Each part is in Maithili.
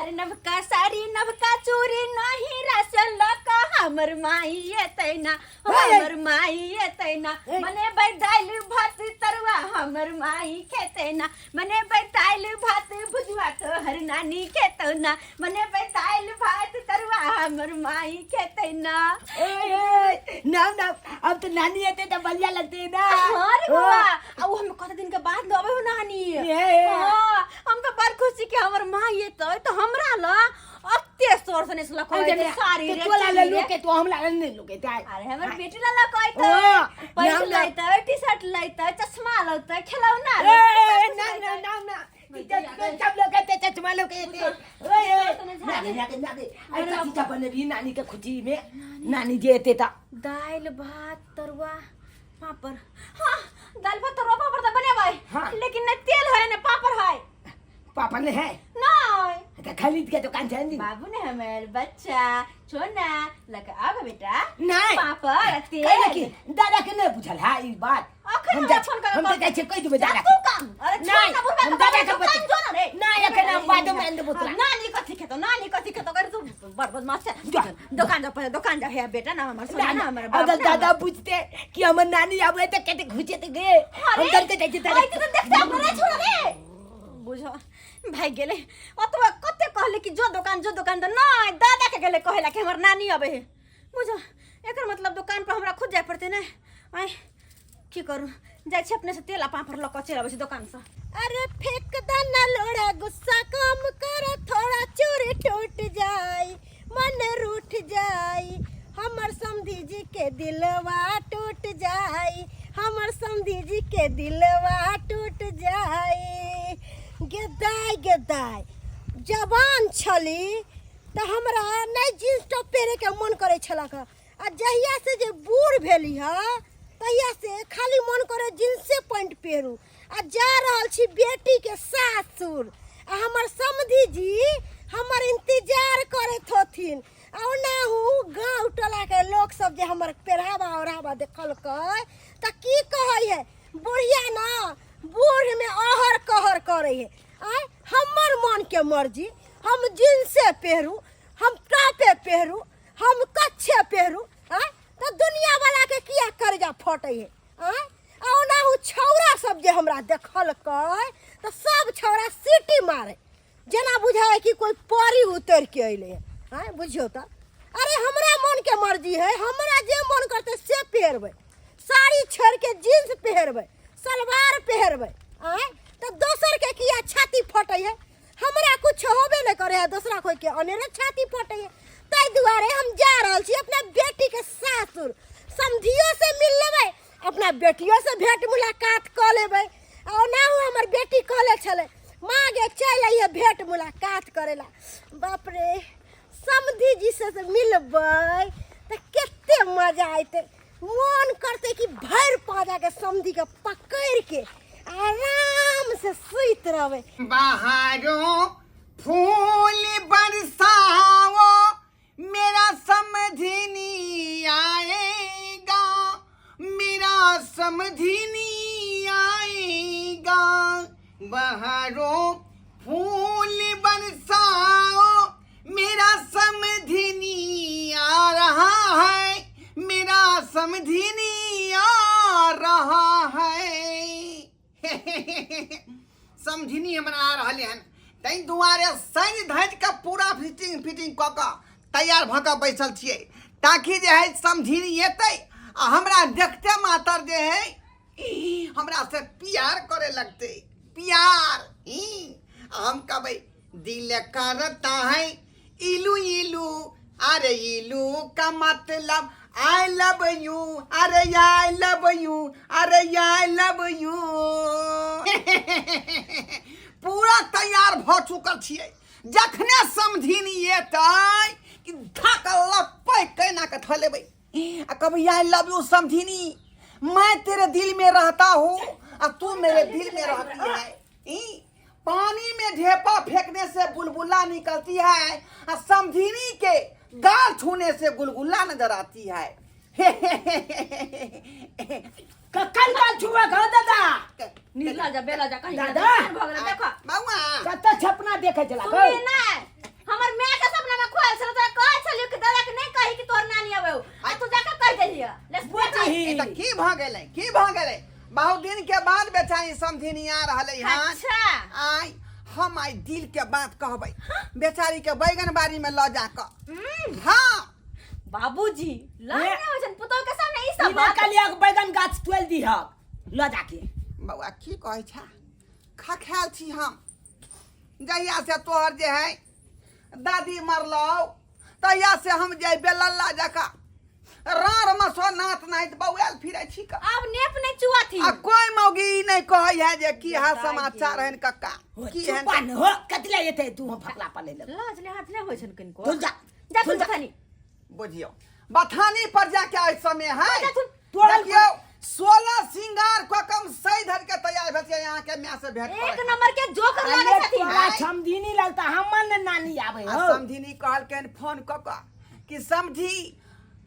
अरे नवका साड़ी नवका चूड़ी नहीं राशन लक हमर माई एतै ना, हमर माई एतै ना। बनेबै दालि भात तरुआ हमर माई खेतै ना, बनेबै दालि भात भुजुआ तोहर नानी खेतौ ना, बनेबै दालि भात तरुआ हमर माई खेतै ना। ए, ए, ना ना, अब तो नानी आते तो बढ़िया लगते है ना। हाँ रे बउआ, आ उ हम कते दिन के बाद अबै हो नानी। ए। हाँ, हम तो बड़ खुशी के हमर माई एतै तो हमरा ल अते शोर से निसला कहै छै साड़ी रे तोला ले चूड़ी रे। लोके तो हमरा ले नहीं लोके ताय। अरे हमर बेटी ला कहै ओ, पैंट ना, ना। लैतै, टी शर्ट लैतै, चश्मा लैतै, खेलौना ए, लैतै, ए, सब ना कुछ ना लैतै। ना ना, सब लोग कहते चश्मा लोग कहते। ओए ओए, नानी नानी नानी, अरे कथी का बनेबी नानी के खुशी में? नानी जे एते ता दालि भात तरुआ पापड़। हाँ, दालि भात तरुआ पापड़ तऽ बनेबै। हाँ। लेकिन नहि तेल है ने पापड़ है। पापड़ नहीं है? नहीं। तो खरीद के दुकान से आनी। बाबू ने हमारे बच्चा छोना लगा आब बेटा। नहीं। पापड़ तेल। कहले कि दादा के नहीं पूछल है ई बात। अखन हम हमरा जा फोन कर हम तो जाइ छियै कहि देबै जा दादा तू के। काम। अरे छोड़ नहीं, ना बुढ़बा हम के दादा के दुकान बते- जो ना रे। नहीं, अखन हम बादो में आनि देबो तोरा। नानी कथी खेतो, नानी कथी खेतो कर तू बड़ बदमाश छै। जा। दुकान जा, पहिले दुकान जा। हे बेटा ना हमर सोना ना हमर बाप अगर ना दादा हमर- पूछते कि हमर नानी आबै तऽ कते घुचेते गे। अरे, हम डर के जाइ छियै दादा। आइ तऽ देखते हमरा छोड़ रे। बुझो भागि गेलै। ओतबा कते कहले कि जो दुकान जो दुकान, तऽ नहि दादा के गेलै कहै ला कि हमर नानी अबै है। बुझो एकर मतलब दुकान पर हमरा खुद जाय पड़तै ने। आँय की करू, जाइ छी अपने से तेल आ पापड़ लऽ कऽ चलि अबै छी दोकानसँ। अरे फेंक दना लोड़ा, गुस्सा कम कर थोड़ा, चूड़ी टूट जाई मन रूठ जाई, हमर समधी जी के दिलवा टूट जाई, हमर समधी जी के दिलवा टूट जाई। गेदाय गेदाय जवान छली तऽ हमरा नहि जींस टॉप पहिरैके मन करै छलक, आ जहिया से जे बूढ़ भेली ह तहिया से खाली मन करे जींसे पैंट पहिरू। आ जा रहल छी बेटीके सासुर, आ हमर समधी जी हमर इंतजार करैत होथिन। आ ओनाहु गाँव टोलाके लोक सब जे हमर पेहरावा ओढ़ावा देखलकै तऽ की कहै है, बुढ़िया ना बूढ़मे अहर कहर करै है। आँय हमर मनके मर्जी, हम जींसे पहिरू, हम टॉपे पहिरू, हम कच्छे पहिरू। आँय तऽ दुनिया वाला के किया कर्जा फटै है? आँय आ ओनाहु छौड़ा सब जे हमरा देखलकै तऽ सब छौड़ा सीटी मारे, जेना बुझाय कि कोई परी उतर के अइले है। आँय बुझियौ तऽ, अरे हमरा मन के मर्जी है, हमरा जे मन करतै से पहिरबै, साड़ी छोड़ के जींस पहिरबै, सलवार पहिरबै। आँय तऽ दोसर के किया छाती फटै है? हमरा कुछ होबे नहि करे है, दोसरा कोई के अनेरे छाती फटे है। ताहि दुआरे हम जा रहल छी अपना बेटी के सासुर, समधियो से मिल लेबै, अपना बेटियो से भेंट मुलाकात कऽ लेबै। आ ओनाहु हमर बेटी कहले छलै, माँ गे चलि अइहे भेंट मुलाकात करै ला। बाप रे, समधी जी से मिलबै तऽ कते मजा अयतै। मन करतै कि भरि पाँजा के समधी के पकड़ि के आराम से सुति रहबै। बहारों फूल बरसाओ, मेरा समझनी आएगा, मेरा समझनी आएगा। बहारों फूल बरसाओ, मेरा समझनी आ रहा है, मेरा समझनी आ रहा है। समझनी हमरा आ रहल हन, ताहि दुआरे सजि धजि कऽ पूरा फिटिंग फिटिंग कऽ कऽ तैयार भऽ कऽ बैसल छियै, ताकि जे है समझनी एतै आ हमरा देखते मातर जे है हमरा से प्यार करे लगतै, प्यार। ई हम कहबै दिल करता है इलू इलू, अरे इलू का मतलब I love you, अरे I love you, अरे I love you. पूरा तैयार भऽ चुकल छियै, जखने समझिनी एतै कि धक लपै केना कऽ धऽ लेबै आ कहबै I love you समझिनी, मैं तेरे दिल में रहता हूँ आ तू मेरे दिल में रहती है। ई पानी में ढेपा फेंकने से बुलबुला निकलती है आ समझिनी के गाल छूने से गुलगुला नजर आती है। कखन गाल छुआ खा दादा? नीला जा बेला जा कहीं दादा! भऽ गेलै देखो। बउआ कतऽ छपना देखै छला? सुनली नै? दी। ई तऽ की भऽ गेलै, की भऽ गेलै? बहुत दिन के बाद बेचारी समधिनी आ रहलै हन। अच्छा। आइ हम आइ दिल के बात कहबै बेचारी के, बैगन बाड़ी में लऽ जा कऽ। हाँ बाबूजी, लाज ए। नहीं होइ छनि पुतोह के सामने ई सब ई बात? कलिया के बैगन गाछ तोड़ि दीहक लऽ जाके। बौआ, की कहै छ? खखायल छी हम। जहिया से तोहर जे है दादी मरलौ, तहिया से हम जे बेलल्ला जकाँ रार मसो नात नाइत बौआल फिरै छी क। आब नेप नहीं चुआथी। आ कोई मौगी ई नहीं कहै है जे की हाल समाचार हन कक्का, हो, की हन। चुपा न हो, कथी ले एते तू हम फकला पर ले लेब। लाज ले हाथ ले होइ छनि किनको। धुल जा। जा धुल तुम जा। बथानी। बुझियौ, बथानी पर जाके एहि समय है। जाथुन। तोड़ल। देखियौ, 16 सिंगार कऽ कम सही धर के तैयार भेल छियै अहाँके माय से भेंट एक करे। नंबर के जोकर अरे लागे छथिन। तोरा समधिनी लगता हमर ने नानी आबै आ हो। समधिनी कहलकनि फोन कऽ कऽ कि समझी,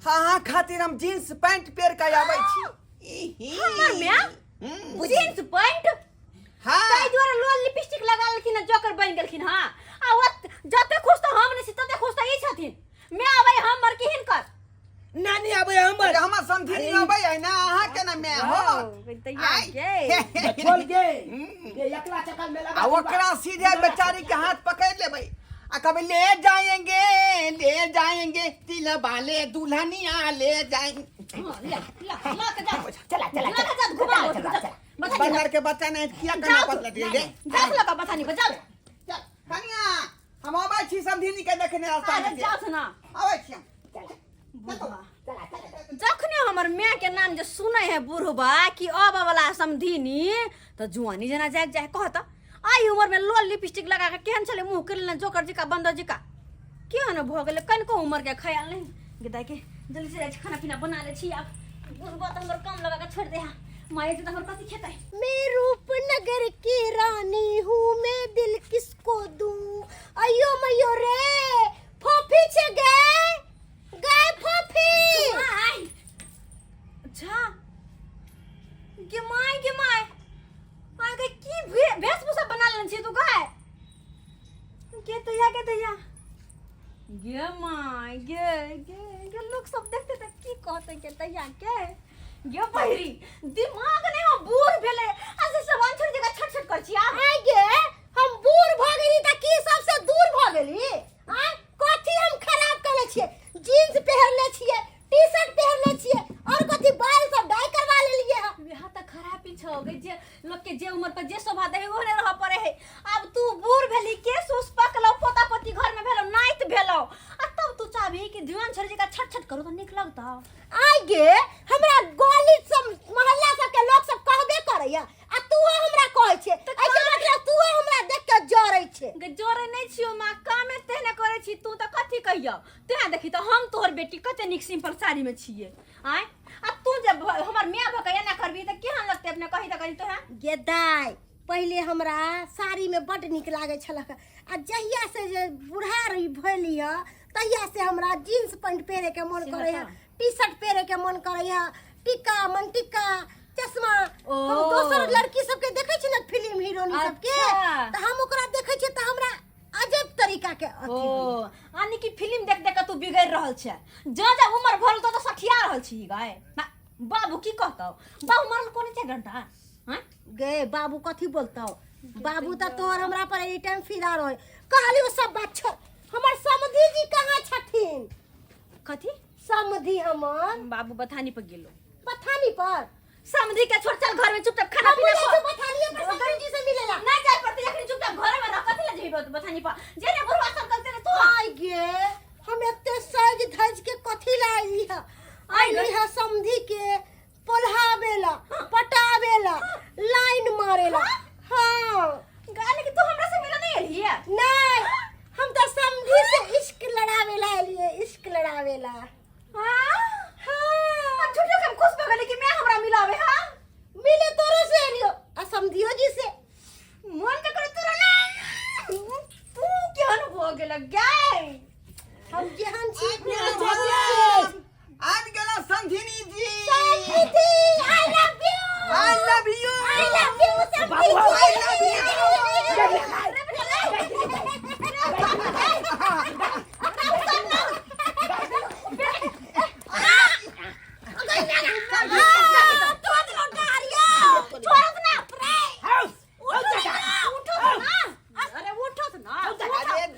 अहाँ खातिर हम जींस पैंट पहिर के आबै छी। इही। हमर माय जींस पैंट? हाँ। ताहि दुआरे लोल लिपस्टिक लगा लेलखिन आ जोकर बनि गेलखिन। हाँ, आ ओत जते खुश तऽ हम नहि छी, तते खुश तऽ ई छथिन। मैं आबै हमर कि हिनकर? नानी आबै हमर। अरे हमर समधिनी अरे अबै है ना, अहाँ के ना माय हो। तैयार गे। छोड़ गे, ये एकला चक्कर में लगा। आ ओकरा सीधे बेचारी के हाथ पकड़ लेबै आ कभी ले जाएंगे, ले जाएंगे तिल वाले दुल्हनिया ले जाएंगे। हाँ, ले ले ला के जा। चला चला। ला के जा, घुमाओ। चला चला। बथानी। बंदर के बच्चा नहीं किया करना जाओ पड़ला तू। रे। जाओ लगा बथानी पर जाओ। चल कनिया, हम अबै छी समधिनी के देखने रास्ता अरे में। जाओ ना। अबै छी हम। बुढ़वा चला चला। जखने हमर माय के नाम जे सुनै है बुढ़बा कि अब वाला समधिनी, तऽ जुआनी जेना जाग जाए। कहत आई उम्र में लोल लिपस्टिक लगा के केहन छलै मुँह के लेने जोकर जी का, बंदर जी का केहन भऽ गेलै, कनिको उम्र के ख्याल नहीं। गे दाइ के जल्दी से जाइ छी, खाना पीना बना लै छी। आब बुढ़बा तऽ हमर काम लगा के छोड़ि दे हा, माय तऽ हमर कथी खेतै? मैं रूपनगर की रानी हूँ, मैं दिल किसको दूँ? अयो मयो रे, फोफी छे गए गए फोफी। माय, अच्छा गे my, गे my, आय गे, की वेशभूषा बना लेने छी तू गाय? गे तैया, गे तैया, गे my, गे गे गे, लोग सब देखते त की कहते? गे तैया के, गे बहिरी, दिमाग नहीं हो, बूढ़ भेले आ से सब छोड़ जगह छट छट कर छी आब। आय गे, हम बूढ़ भ गेली त की सबसे दूर भ गेली? आय, कथी हम खराब केले छियै? जीन्स पहिरले छियै, टी शर्ट पहिरले छियै, और कथी? बाल सब डाई करवा लेलियै हँ। बियाह तऽ खराबी छौ गे। जे लोग के जे उम्र पर जे शोभा दे, ओहने रहऽ पड़े है। आब तू बूढ़ भेली, केस उस पकलौ, पोता पोती घर में भेलौ, नाइत भेलौ, आ तब तू चाहबी कि ध्यान छोड़ जका छट छट करू तऽ नीक लगतौ? आय गे, हमरा गली सब मोहल्ला सब के लोग सब कहबे करैया आ तू हमरा कहै छै। एहिके मतलब तू हमरा देख के जरै छै। गे जोरे नहीं छियो माँ, कामे तेहने करै छी तू तऽ कथी कहियो? तें देखी तऽ हम तोहर बेटी कते नीक सिंपल साड़ी में छियै। आय, आ तू जब हमर माय भऽ के एना करबी तऽ केहन लगतै? अपने कही तऽ कही तो है। गे दाइ, पहिले हमरा साड़ीमे बड्ड नीक लागै छलक आ जहिया से जे बुढ़ा रही भेली हँ, तहिया से हमरा जीन्स पैंट पहिरेके मन से करैया, बताउ। टी शर्ट पहिरेके मन करैया, टीका मनटीका चश्मा। ओ। हम दोसर लड़की सबके देखै छी ने, फिल्म हीरोइन सबके, अच्छा। तऽ हम ओकरा देखै छियै तऽ हमरा अजब तरीका के अथी ओ होइया। यानी कि फिल्म देख देख के तू बिगड़ रहल छै। जा जा उम्र भरल तो सठिया रहल छी गाय। बाबू की कहतौ? बाबू मरल कोने छै घंटा हैं? गे बाबू कथी बोलतौ? बाबू तऽ तोहर हमरा पर एनी टाइम फिदा रहे। कहली ओ सब बात छोड़, हमर समधी जी कहाँ छथिन? कथी? समधी हमर। बाबू बथानी पर गेलो। बथानी पर? समधी के छोड़, चल घर में चुपचाप खाना हम पीना जाइ खो। छी बथानिए पर समधी जी से मिलेला। ना जाय पड़ते, अखनी चुपचाप घर में रह। कथी ले जेबी बथानी पर? जेने बुढ़वा सब करते ने तू। आय गे, हम एते सज धज के कथी ला अइली ह? अइली ह समधी के पोल्हावेला, पटावेला, लाइन मारेला। हाँ। गाले कि तू हमरा से मिले नहीं एली है? नहीं, हम तो समधी से इश्क लड़ावेला एलिए, इश्क लड़ावेला। हां। हाँ। आ झूठो के हम खुश भ गेली कि मैं हमरा मिलावे। हां, मिले तोरो से एलियो आ समधियो जी से। मन के करे तोरा ना। तू केहन भ गेल गाय? हम जेहन छी। आबि गेलहुँ समधिनी जी। समधी, I love you. I love you. I love you समधी। बाबू, I love you.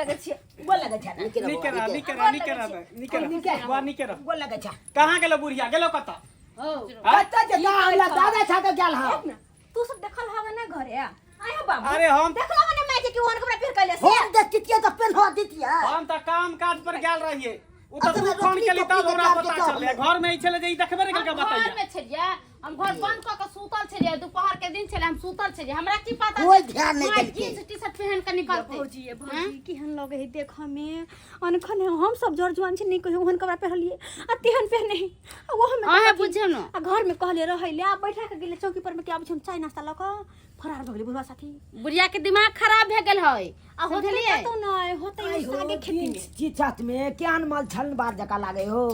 लगै छियै। गोर लगै छै ना? नीक रह, नीक रह, नीक रह, नीक रह बुआ, नीक रह। गोर लगै छै। कहाँ गेलो बुढ़िया, गेलो कतऽ? हो। कतऽ जेता, हमरा दादा छा के गेल हँ। ना तू सब देखल हवे ना घरे आय हो बाबू? अरे हम देखल हवे ना माय के कि ओहन कपड़ा पहिर के से? हम देखतियै तऽ पेन्ह दितियै। हम तऽ काम काज पर गेल रहिए, ओ तऽ अच्छा, तू फोन रोटनी केली तब टोकरी हमरा के पता चार के चललै। घर में ई छलै जे ई देखबे नहि हम केलकै। घर बतैया में छलियै, हम घर बंद कऽ के सुतल छलियै। दुपहर के दिन छलै, हम सुतल छलियै, हमरा की पता कोई ध्यान नहि माय देलकै। जींस टी शर्ट पहिन के निकलतै। भौजी, ये भौजी, केहन लगे है देखऽ में अनखन? हम सब जर जुआन छी, नहीं कहियो ओहन कपड़ा पहिरलियै आ तेहन पहिरने है। आ ओहो में अहें बुझियौ ने। आ घर में कहले रहै ले आ बैठा के गेलै चौकी पर में कि आबै छी हम चाय नाश्ता लऽ कऽ, फरार भऽ गेलै बुढ़वा साथी। बुढ़िया के दिमाग खराब भए गेल है। आ होतै समझलियै? कतौ नहि होतै, आइ हो, सागे खेती में। जींस टी शर्ट में केहन मल छल बार जकाँ लागे हो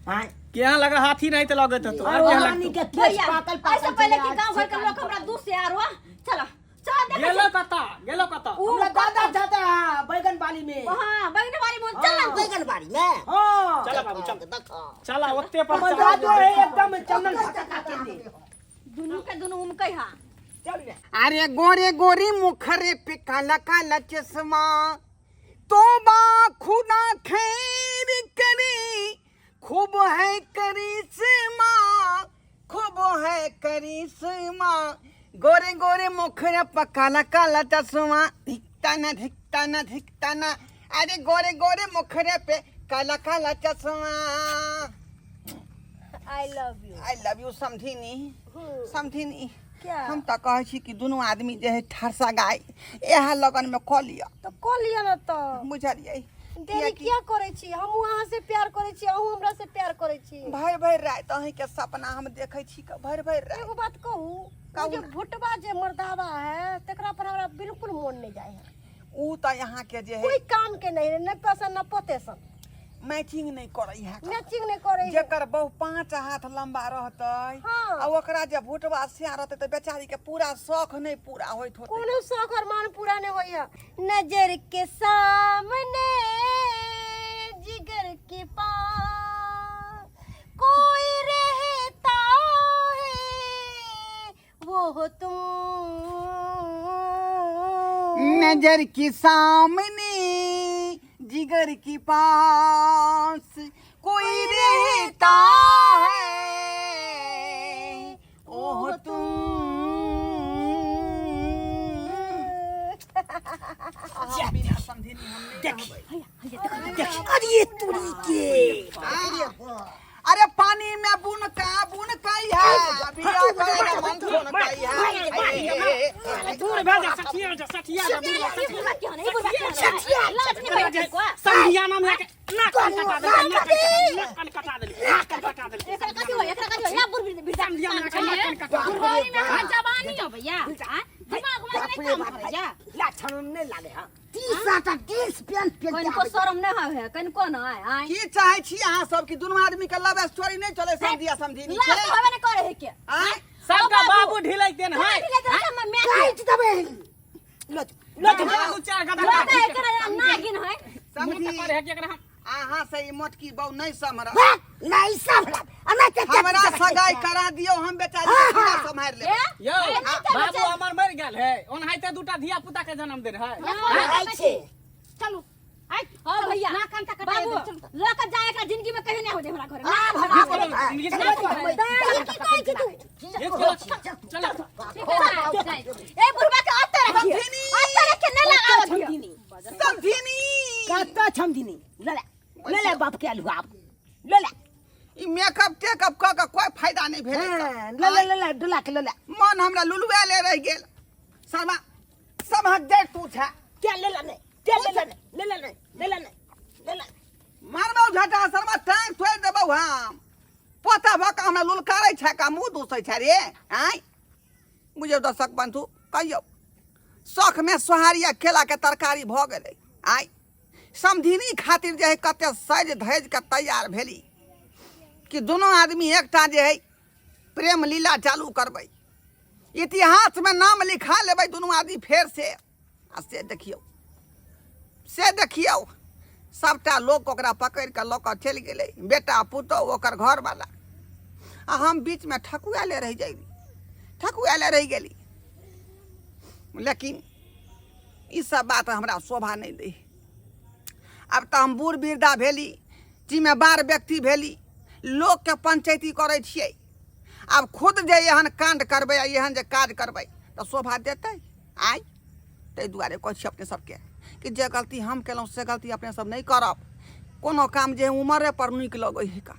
आँय? केहन लगा, हाथी नहीं तऽ लगैत होतो। और आर केहन नानी लगतौ? के केश भैया, पाकल एहिसँ पाकल पहिले छलै, कि गाँव घर के लोग हमरा दूर से आरो चल चल देखै गेलो कतऽ, गेलो कतऽ? उ हमरा दादा जाता है बैगन बाली में। हाँ, बैगन वाली मोन चल ना। हाँ। बैगन बाड़ी में। हाँ। चल बाबू, चल। देखो। चला ओते पर। हमर चला। दादो है एकदम चंदन फटका के दे। दुनू के दुनू उमकै हा। चल रे। अरे गोरे गोरे मुखरे पे काला काला चश्मा, तोबा खुदा खैर करे, खूब है करिश्मा, खूब है करिश्मा। गोरे गोरे मुखरे पे काला काला चश्मा, धिकता ना धिकता ना धिकता ना। अरे गोरे गोरे मुखरे पे काला काला चश्मा। I love you. I love you समझिनी, समझिनी। क्या? हम तऽ कहै छी कि दुनू आदमी जे है ठरसा गाय इएह लगन में कऽ लिअ। तऽ कऽ लिअ ने तऽ। बुझलियै? देरी कियाकि किया करै छी? हमहूँ अहाँ से प्यार करै छी, अहूँ हमरा से प्यार करै छी। भरि भरि राति अहीँके सपना हम देखै छी कऽ, भरि भरि राति। एगो बात कहू? कहू ओ जे ने। भुटबा जे मर्दावा है तकरा पर हमरा बिल्कुल मोन नहि जाइ है। ओ तऽ अहाँके जे है कोई काम के नहीं है, नहि पसंद न पोते सन। मैचिंग नहि करै है। मैचिंग नहि करै है। जेकर बहु 5 हाथ लंबा रहतै आ ओकरा जे भुटवा सिया रहतै तऽ बेचारी के पूरा शौख नहि पूरा होइत होतै। कोनो शौक अरमान पूरा नहीं होई है। नजर के सामने जिगर के पास कोई रहता है, वो हो तुम। नजर के सामने जिगर के पास कोई रहता है, वो हो तुम। अहाँ बिना समझिनी हम नहीं रहबै। अरे तुरी के। अरे पानी में बुन का बुन कई है, बिया करे मन सुन कई है। दूर भए जा, सठिया जा, सठिया जा बुढ़वा, ई बुढ़वा केहन है? ई बुढ़वा केहन है? लाज नहि सठिया होइ छै कोई? संधियाना में के नाक कान कटा देलकै, नाक कान नाक कान कटा देलकै, नाक कान कटा देलकै। एकरा कथी होइ? एकरा कथी होइ? या बुढ़ बिरदा। संधियाना के नाक कान कटा देलकै। बुढ़ारी में हमरा जवानी हो भैया, आँय? दिमाग उमाग बाप नहीं रे काम बाप। करैया। लक्षण नहीं लागे हाँ। टी शर्ट आ जींस पेंट पेंट। कनिको शरम नहि होइ है, कनिको नहि आँय? की चाहे छी अहाँ सब कि दुनू आदमी के लव स्टोरी नहीं चले समझिया समझिनी लाज के? तऽ होबे नहि करै है के। आँय? सबका बाबू ढिलै देन है। ढिलै देन है, मैं काटि देबै। लो लो। दू चार गधा लगा काटि के। एकरा नागिन है। मुँह समझी पर है कि एकरा हम अहाँ से ई मोटकी बहु नहीं सम्हरत। नहीं सब अना के। हमरा सगाई करा दियौ, हम बेचारी के बिना सम्हारि लेबै। यौ बाबू हमर मरि गेल है, ओनाहिते दूटा धिया पुता के जन्म देन है। छै। चलू आइ। हाँ भैया। नाक कान कटा बाबू देब, चलू। लऽ कऽ जा, एकरा जिंदगी में कहियो नहि हो दे हमरा घर में। जिंदगी की कहै छी तू? चलो। ठीक है, जाए। ए बुढ़वा के अत्ते रखिए, अत्ते रखिए, नहीं लगाओ दियो। समझिनी। कत्ता छमदिनी, ले ले ले ले, बाप के आलू आप ले ले। ई मेकअप टेकअप कऽ के कोई फायदा नहीं भेलै। हाँ, ले ले ले ले, डुला के ले ले। मन हमरा लुलुआले रहि गेल। सरमा सबहक जड़ि तू छे। क्या ले ले नहीं, क्या ले ले नहीं, ले ले नहीं, ले ले नहीं, ले ले। मारबौ झटा शर्मा, टांग तोड़ि देबौ हम। पोता भऽ कऽ हमरा लुलकारै छै का मुँह दूसै छै रे आँय? बुझियौ दर्शक बन्धु, कहियौ शौखमे सोहारी आ केलाके तरकारी भऽ गेलै। आँय, समधिनी खातिर जे है कते सजि धजि कऽ तैयार भेली कि दुनू आदमी एकटा जे है प्रेम लीला चालू करबै, इतिहासमे नाम लिखा लेबै दुनू आदमी फेर से। आ से देखियौ, से देखियौ, सभटा लोक ओकरा पकड़ि कऽ लऽ कऽ चलि गेलै, बेटा पुतहु ओकर घरवला, आ हम बीचमे ठकुआएले रहि गेली, ठकुआएले रहि गेली। लेकिन ई सब बात हमरा शोभा नहि दै। आब तऽ हम बूढ़ वृद्धा भेली, जिम्मेवार व्यक्ति भेली, लोकके पंचायती करै छियै। आब खुद जे एहन काण्ड करबै आ एहन जे काज करबै तऽ शोभा देतै आइ? ताहि दुआरे कहै छी अपने सबके कि जे गलती हम केलहुँ से गलती अपने सब नहि करब। कोनो काम जे उमरे पर नीक लगै है का,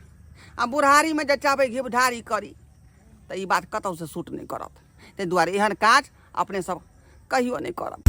आ बुढ़ारीमे जे चाहबै घिबढारी करी तऽ ई बात कतहुसँ सूट नहि करत। ताहि दुआरे एहन काज अपने सब कहियो नहि करब।